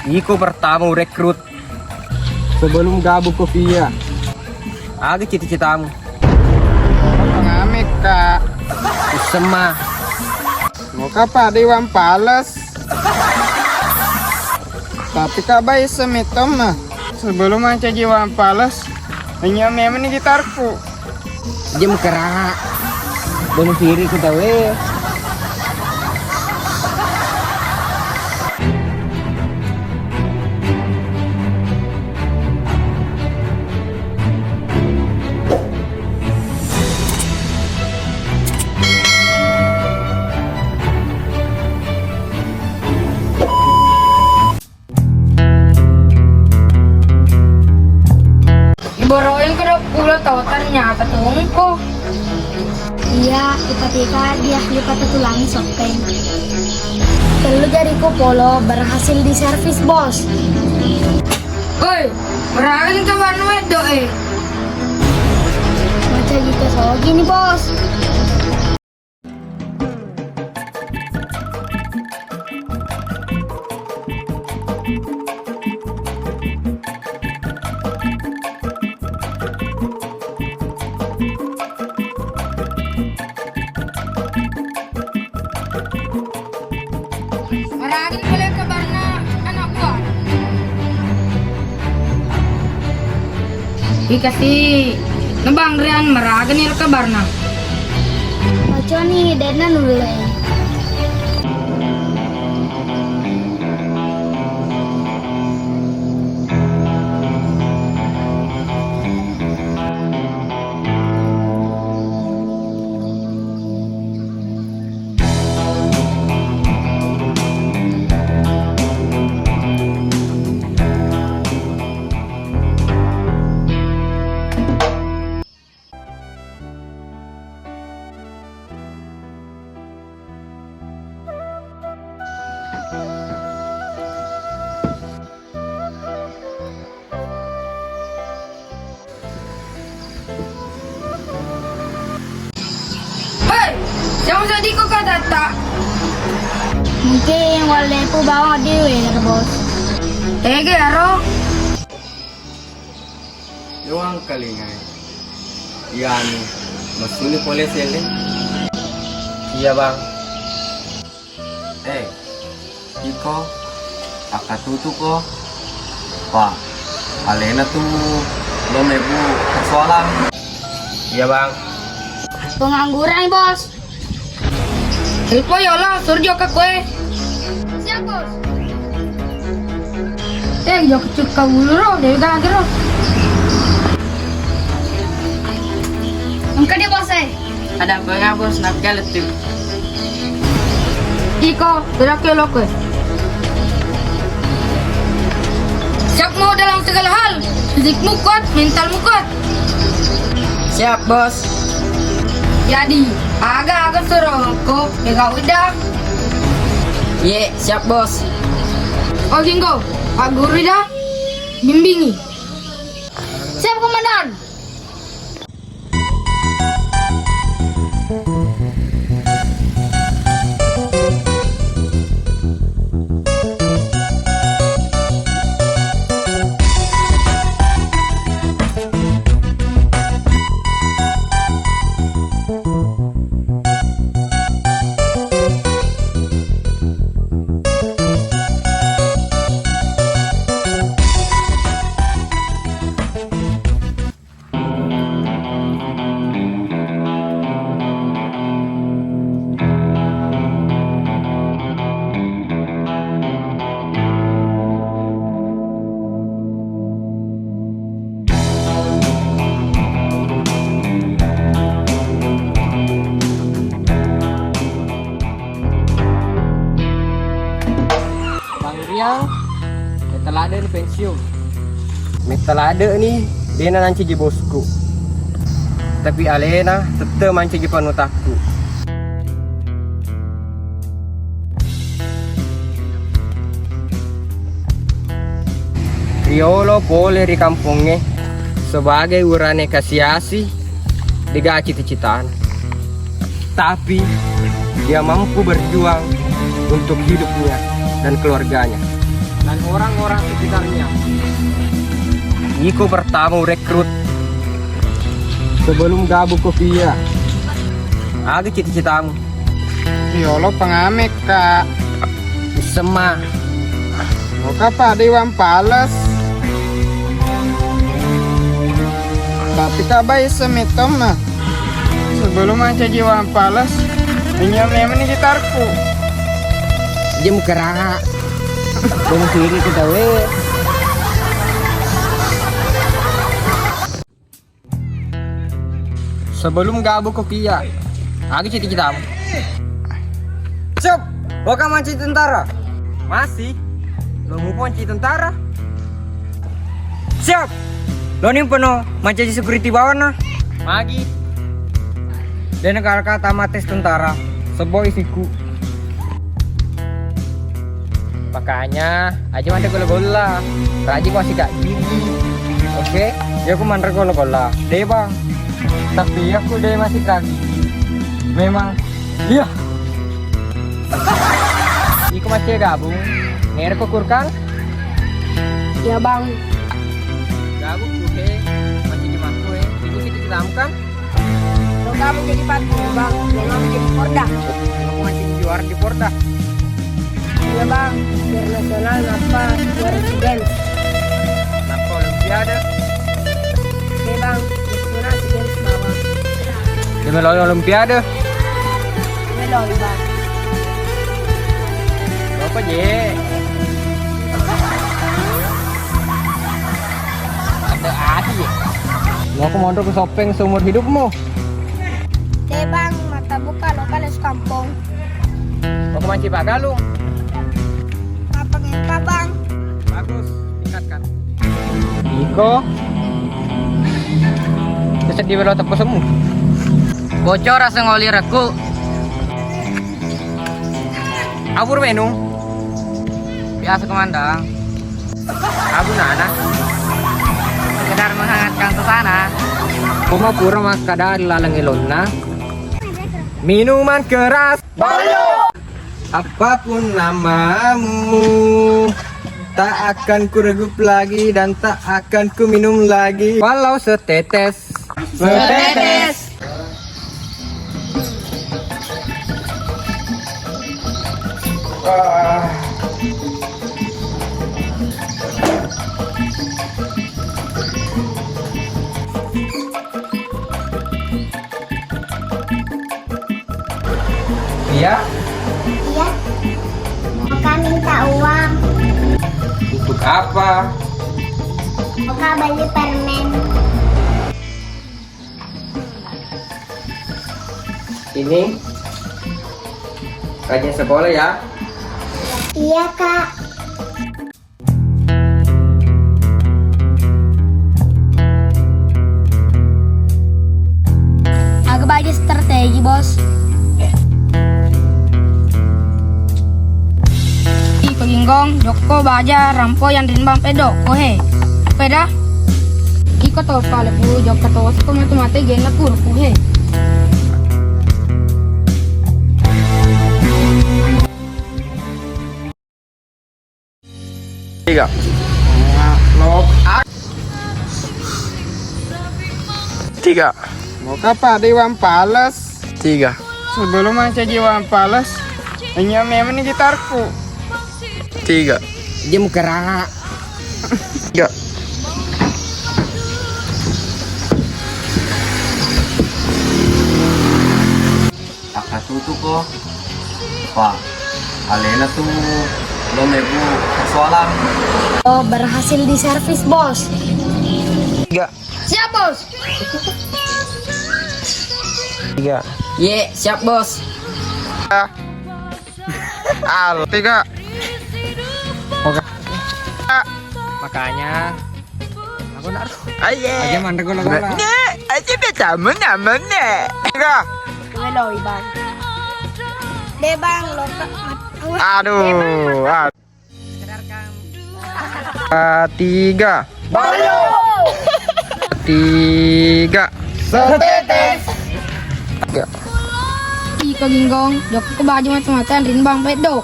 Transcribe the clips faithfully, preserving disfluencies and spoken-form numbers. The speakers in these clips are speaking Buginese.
Iko pertama urekrut. Sebelum gabung ke Via. Aga cita-citamu? Pengamek, Kak. Usema. Mau kapa di Iwan Pales? Tapi kak bai semetom nah. Sebelum mancaji Iwan Pales, hanya memang gitarku. Jem kera. Bunuh diri kita weh. Iboroin ke dua puluh tau ternyata tungku. Iya, ipatika dia lipat tulang soppeng. Tellu jariku polo berhasil diservis, Bos. Oi, berani ke warna wedok, eh? Macam gitu sogi nih, Bos. Maragi pole kabarna anak buah. Dikasih nebang rian maragani kabarna. Maconi denna nulle. Hei, siapa sedih kok kata tak? Mungkin waleku bawa dewe, kata bos. Tege aro. Doang kalingai. Iyani, massuni pole selle. Iya, Bang. Eh, iko, akkatutuko, Pak. Alena tu lo mebbu persoalan. Iya, Bang. Pengangguran, Bos. Ripo yolo, surjo ke kue. Siap, Bos. Eh, yo kecil kau dulu, ro, dewe gagero. Engka dia, Bos, eh. Ada apa ya, Bos? Napka lettu. Iko, berak ya lo kue. Siap mau dalam segala hal. Fisikmu kuat, mentalmu kuat. Siap, Bos. Jadi, aga-aga suruhku, pegawai dah. Ye, siap, Bos. Oke, engko, Pak Guru dah, bimbingi. Siap, Komandan. Bang Riang, metta ladde ni pensiun. Metta ladde ni, dena nancaji bosku. Tapi alena tette mancaji panutakku. Riolo pole ri kampongnge sebagai urane kasi-asi, degaga cita-citana. Tapi dia mampu berjuang untuk hidupnya dan keluarganya. dan orang-orang sekitarnya. Iko pertama urekrut. Sebelum gabung ko Kia, aga cita-citamu? Yolo pengamek, Kak. Sema. Moka pada Iwan Pales. Tapi Kak Bai semetom mah. Sebelum mancaji Iwan Pales, pinjam memang ni gitarku. Dia mukeraha. Bung sini kita we. Sebelum gabung ko Kia, aga cita-citamu? Siap, lo kan mancaji tentara? Masih, lo mupo mancaji tentara? Siap, lo ni peno mancaji security bawanna? Magi. Dena kala-kala tamat tes tentara, sebbo isiku. Makanya, aja manre golla-golla. Rajin ko sikat gigi. Oke? Ya, aku manre golla-golla. Deh, Bang. Tapi aku deh masih kaki. Memang. Iya. Iko masih gabung. Ngerek ko kurkang? Ya, Bang. Gabung, oke. Masih cuma aku, eh. Ini kita, kita kan? Lo kamu jadi patu, Bang. Lo kamu jadi Porda. Lo mau jadi juara di Porda. Iya, Bang. Biar nasional napa juara SEA Games. Napa Olimpiade? Oke, Bang. Nasional SEA Games, Bang. Dia meloi Olimpiade. Meloi, Bang. Apa je? Ada aja ya. Mau ke mondok ke Sopeng seumur hidupmu? Deh, Bang, mata buka lo kali sekampung. Mau ke Manci Pak Galung? Apa ngepa, Bang? Bagus, tingkatkan. Iko. Sedih belo tepuk semu. Bocor rasa ngoli reku. Abur menu. Biasa kemandang. Abu nana. Sekedar menghangatkan suasana. Kuma pura makkada ri laleng elonna. Minuman keras. Apapun namamu, tak akan kuregup lagi dan tak akan kuminum lagi. Walau setetes. Setetes. Iya. Iya. Moka minta uang. Untuk apa? Moka beli permen. Ini rajin sekolah ya. Iya, Kak. Aga baja strategi, Bos. Iko Ginggong, jokko baja rampo yang rimbang peddo, ko he. Peda? Iko to pale pu jokka to siko matu mate genna pur, ko he. Tiga. Tiga. Moka pada Iwan Pales. Tiga. Sebelum mancaji Iwan Pales, hanya memang ni gitarku. Tiga. Dia mukeraha. Tiga. Takkatutuko. Pa, alena tu lo mebbu persoalan. Oh, berhasil diservis, Bos. Tiga. Siap, Bos. Tiga. Ye, siap, Bos. Al, tiga. Oke. Makanya Aku nak. Aye. Aja mandek gula-gula. Ne, aja betamu namanya. Tiga. Weloi, Bang. Deh, Bang, lo ka-, mat-, awas. Aduh, deh, Bang, mat-, ah. Ah, tiga. Bayo. Tiga. Setetes. Tiga. Iko Ginggong, jokko baju mata-mata rin Bang Peddo.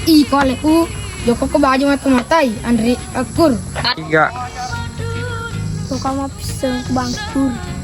Iko aleku. Joko ko baju mata-matai, Andri Akur. Tiga. Joko mau pisang bangkur.